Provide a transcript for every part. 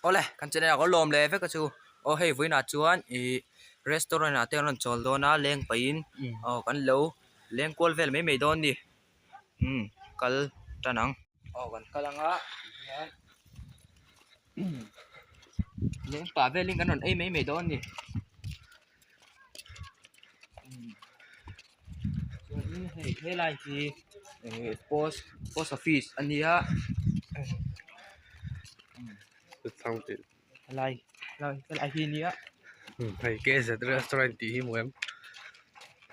Awle kan channel ah ka lawm leh vek a chu aw hei vawiinah chuan ih restaurant ah te an rawn chawl dawn a leng pahin aw kan lo leng kual vel mai mai dawn a ni umm kal tan ang. Aw kan kal ang a tihian leng pah velin kan rawn ei mai mai dawn a ni umm chuanin hei helai hi eh post post office a nia helai helai hi a nia. Hei KZ restaurant tih hi hmu em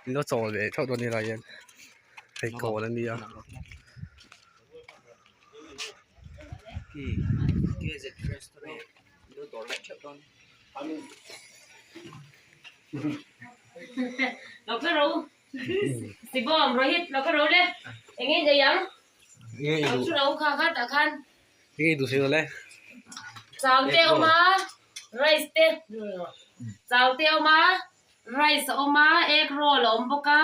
in lo chawl ve theuh dawn a ni helai hian hei kawl a nia. KZ restaurant in lo dawr ve theuh dawn. Lo kha ro Sibawm Rohit lo kha ro le eng nge nei ang lo thu ro kha kha tah khan Eng nge duh si lo le Chau te awm a rice te chau te awm a rice a awm a egg roll a awm bawk a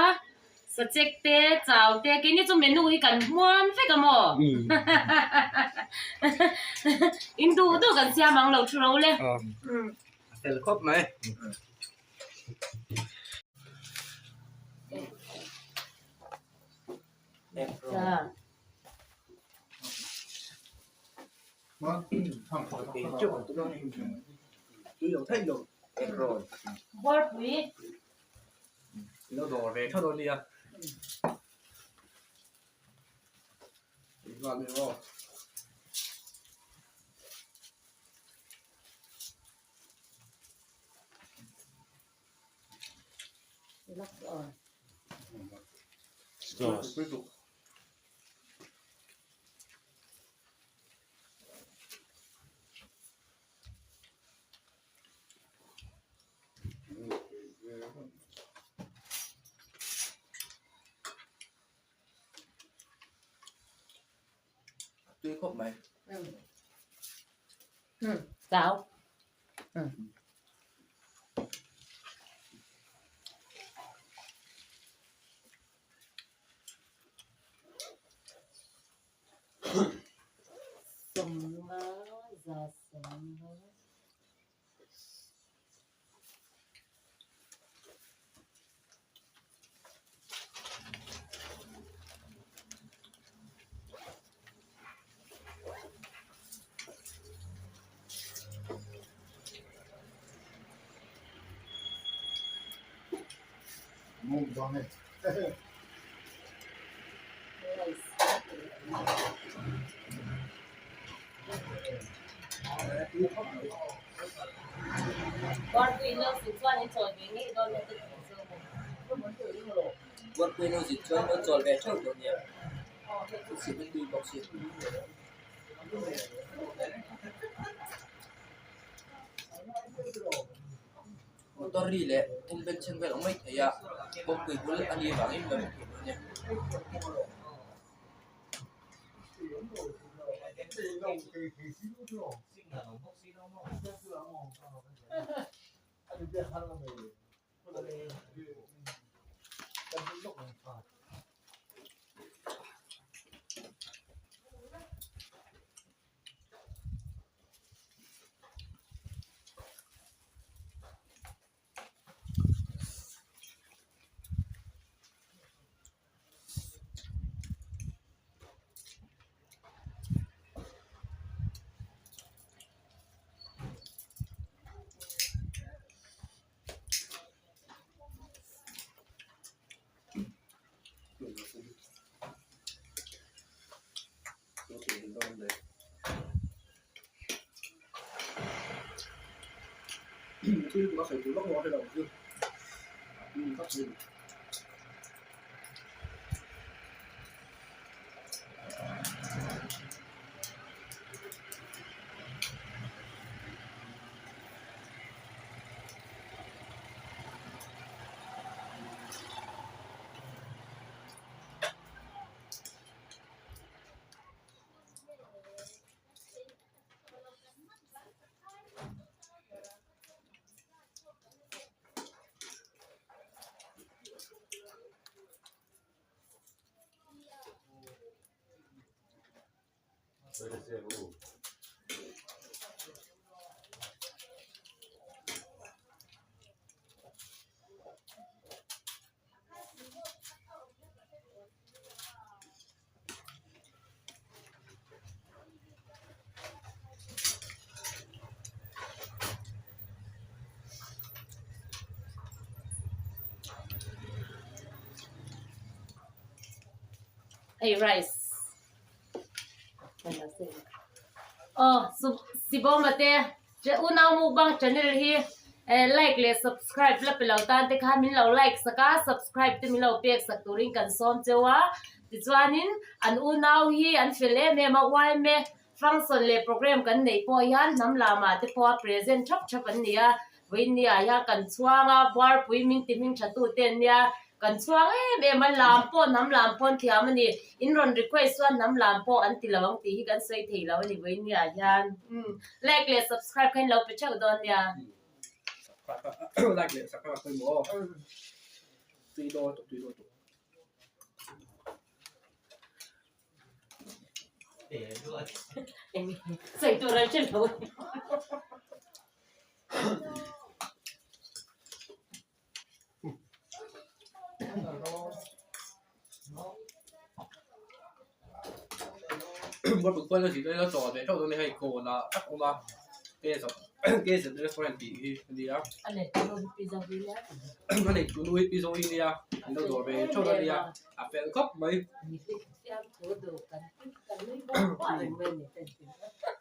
sachek te chau te keini chu menu hi kan hmuam vek a maw in duh duh kan siam ang lo thu ro le. A fel khawp mai. Lo dawr ve theuh dawn nia. Tui khawp mai. Chau. Sawmnga za sawmnga. Buatpui no zin chuan lo chawl ve theuh dawn nia thil tui bawk si. Motor ri leh pum beng chheng vel a awm mai thei a kawngpui bul a nih vangin lo hmu thei dawn nia. Hei rice. Aw Sibawma te unau mukbang channel hi like leh subscribe la pe lo tan te khan min lo like sak a subscribe te min lo pek sak turin kan sawm cheu a tichuanin an unau hi an fel em em a uaime function leh program kan neih pawh hian hnam lamah te pawh a present thap thap an ni a Vawinia hian kan chhuang a, Buarpui min ti hming tha tu te an nia, kan chhuang em em a, lam pawh hnam lam pawh an thiam a ni, in rawn request chuan hnam lam pawh an ti lo ang tih hi kan sawi thei lo a ni Vawinia hian. Umm like leh subscribe kha in lo pe theuh dawn nia. Like leh subscribe a pawimawh aw. Tui dawn tuk tui dawn tuk. Sawi tur an hre lo. A fel khawp mai.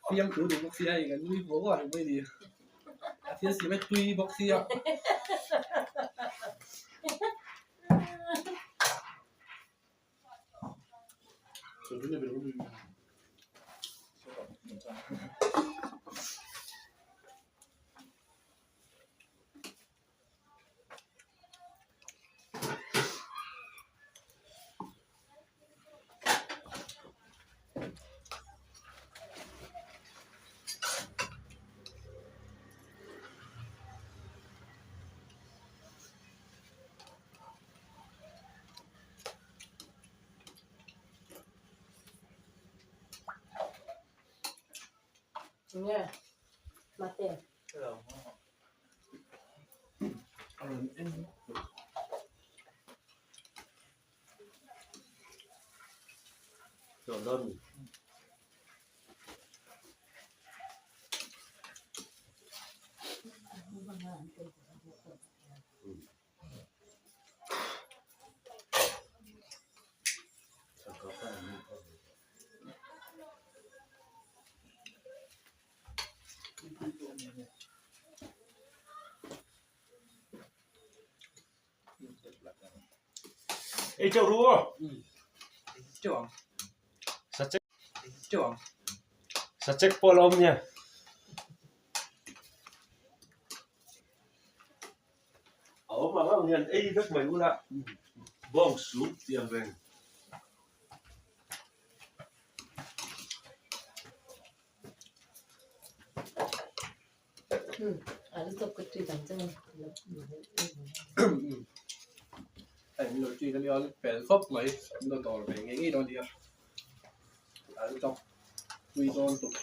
Fiamthu duh bawk sia hei kan nui vawk vawk reng mai a ni. A thil siam hi tui bawk sia. Nge mate. Ei chauh ru aw. Sachek pawh a la awm nia. A awm ang ang hian ei vek mai ula bawng sup tih ang reng. Hei min lo ṭin a nia fel khawp mai min lo dawr ve ngei ngei dawn a nia an chawp pui dawn tuk.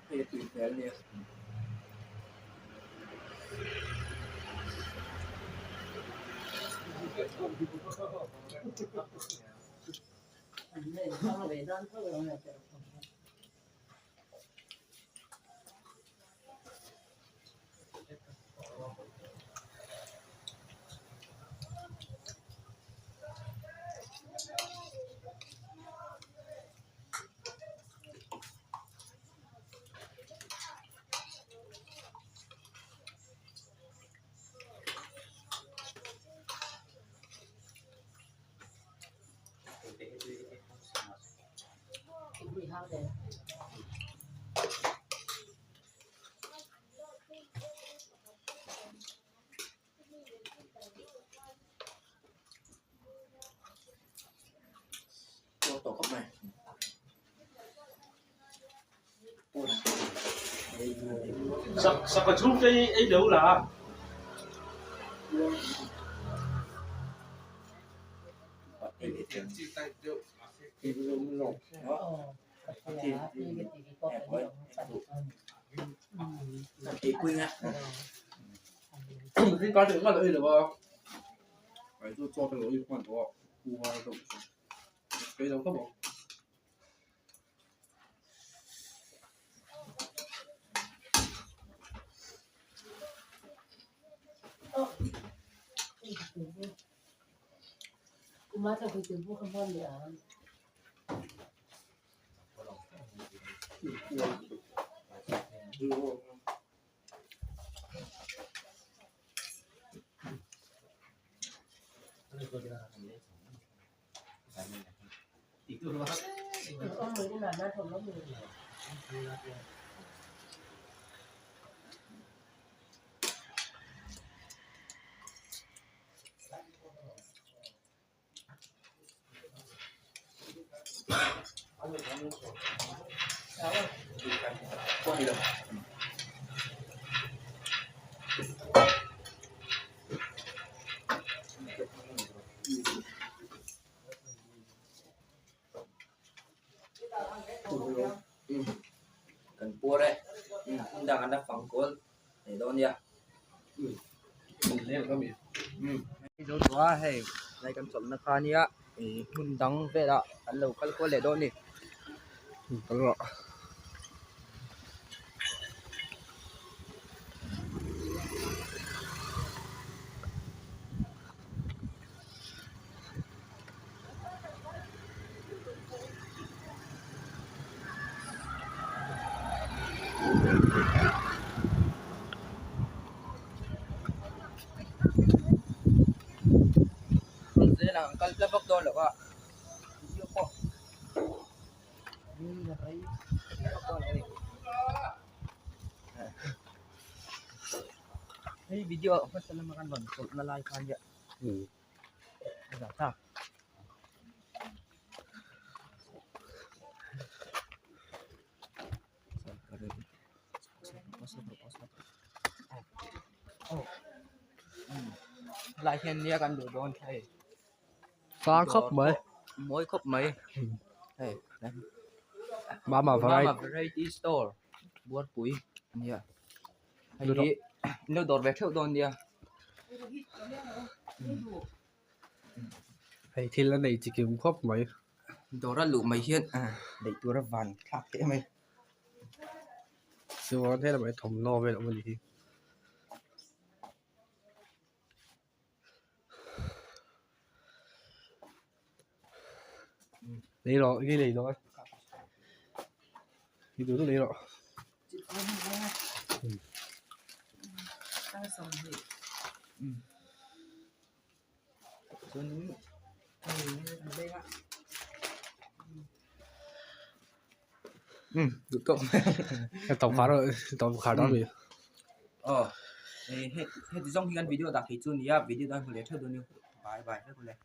Hei a tui hmel a nia. Saka chhungte hi ei lo la. Kan puar e hmun dang an la fang kual thei dawn nia. Zo tawh a hei lai kan chawlhna kha nia ih hmun dang velah an lo kal kual leh dawn a ni. Zelah an kal tlat vak dawn lo a video pawh rei vak dawn lo a ni hei video hmasa lama kan rawn chawlhna lai khan hian. Helai hian nia kan duh dawn hei Sang khawp mai mawi khawp mai hei Mama variety store buarpui ania hei hi in lo dawr ve theuh dawn nia. Hei thil a nei chi kim khawp mai. Dawr a luh mai hian neih tur a van thlak teh mai. Chuan helamah hian thawmhnaw vel a awm a ni hi. Lei rawh i lei dawn i duh duh lei rawh. Tawp khar tawp khar dawn mi. Aw heti zawng hi kan video dah thei chu a ni a video dang hmu leh theuh dawn a ni bye bye.